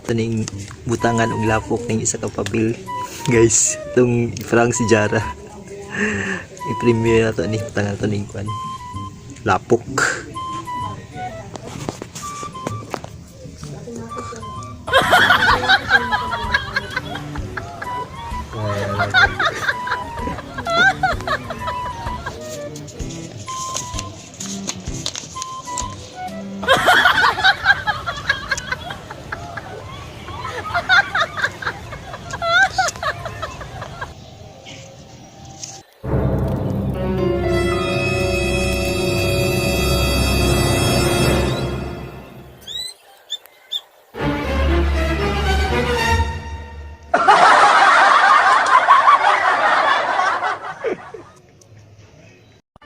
Ato ning butangan og lapok ning isa ka papel. Guys, itong prank si Jara. I-premiere na to ni butangan to ning kwan. Lapok.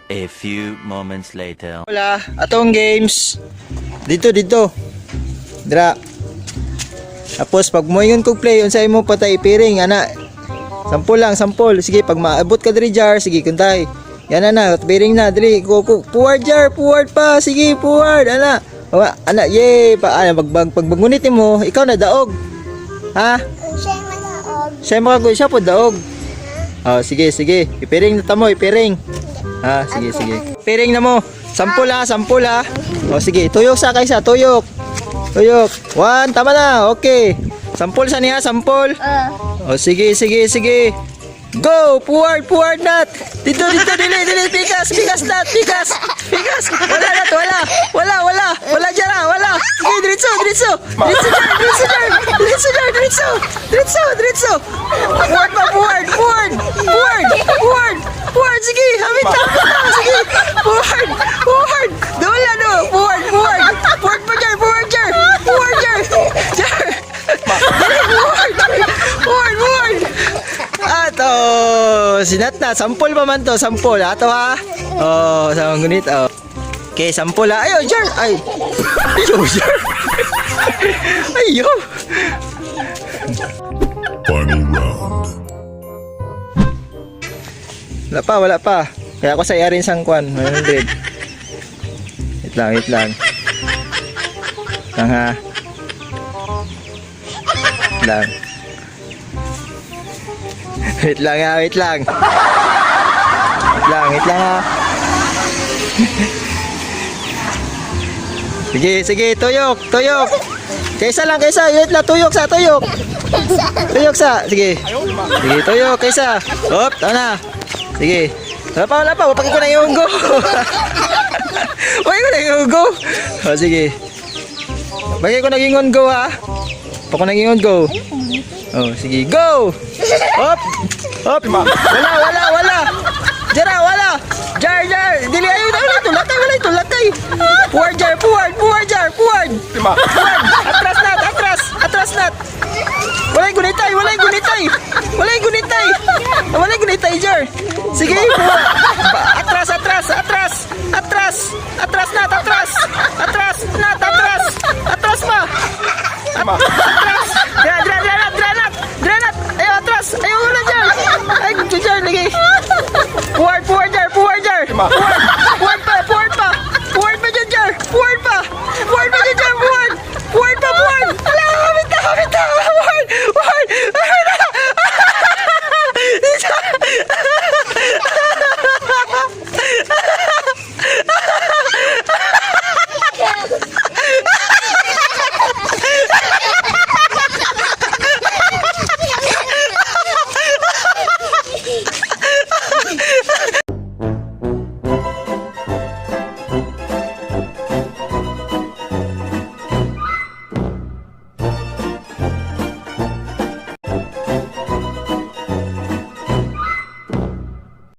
A few moments later. Wala, atong games. Dito, dito. Dra. Tapos pag moingon kog play unsa imo patay piring ana. Sampol lang, sampol. Sige, pag maabot ka diri jar, sige kuntay. Yan na na, piring na diri. Go, go. Forward jar, forward pa. Sige, forward ana. Wa, ana, yay, pa ana pag pag pagbagunit mo, ikaw na daog. Ha? Siya madaog. Siya makagoy siya po daog. Oh, sige, sige. Ipiring na tamo, ipiring. Ha, sige, sige. Piring na mo. Sampol ha, sampol ha. Oh, sige, tuyok sa kaysa, tuyok. Tuyok. One, tama na. Okay. Sampol sa niya, sampol. Oh, sige, sige, sige. Go! Forward, forward nat! Dito, dito, dili, dili, pikas, pikas nat, pikas, pikas. Wala nat, wala, wala, wala, wala dyan ah, wala. Sige, diretso, diretso, diretso dyan, diretso dyan, diretso dyan, diretso, diretso, diretso. Forward pa, forward, forward, forward, forward, forward, sige, hamit na, hamit na, sige, forward, forward, doon no, forward, forward, forward pa dyan, forward dyan, forward dyan, dyan. Dali, forward, forward, forward. Ato, sinat na. Sampol pa man to, sampol. Ato ha. Oh, sa gunit. Oh. Okay, sampol ha. Ayo, jar. Ay. Ayo, jar. Ayo. Final round. Wala pa, wala pa. Kaya ako sa iarin sang kwan, 100. Wait lang, wait lang. Lang ha. Wait lang. Wait lang ha, wait lang. Wait lang, wait lang ha. Sige, sige, tuyok, tuyok. Kaysa lang, kaysa. Wait lang, tuyok sa, tuyok. Tuyok sa, sige. Sige, tuyok, kaysa. Hop, tama na. Sige. Wala pa, wala pa. Wapagin ko na yung go. Wapagin ko na yung go. O, sige. Bagay ko naging on go, ha? Pag ko naging on go. Oh, sige. Go! Hop! Hop! Wala, wala, wala! Jara, wala! Jar, jar! Dili, ayun, wala, tulakay, wala, tulakay! Forward, jar, forward, forward, jar, forward! Forward! Atras nat, atras! Atras nat! Walay gunitay, walay gunitay! Walay gunitay! Walay gunitay, jar! Sige, forward! Atras, atras, atras! Atras! Atras nat, atras! Atras nat, atras! Atras ma! Atras! Dra, dra, dra, dra, dra, nat! Dra, nat! Ayaw, atras! Ayaw, wala, jar! Ay, jar, lagi! Forward, forward, jar! Forward, jar! Forward!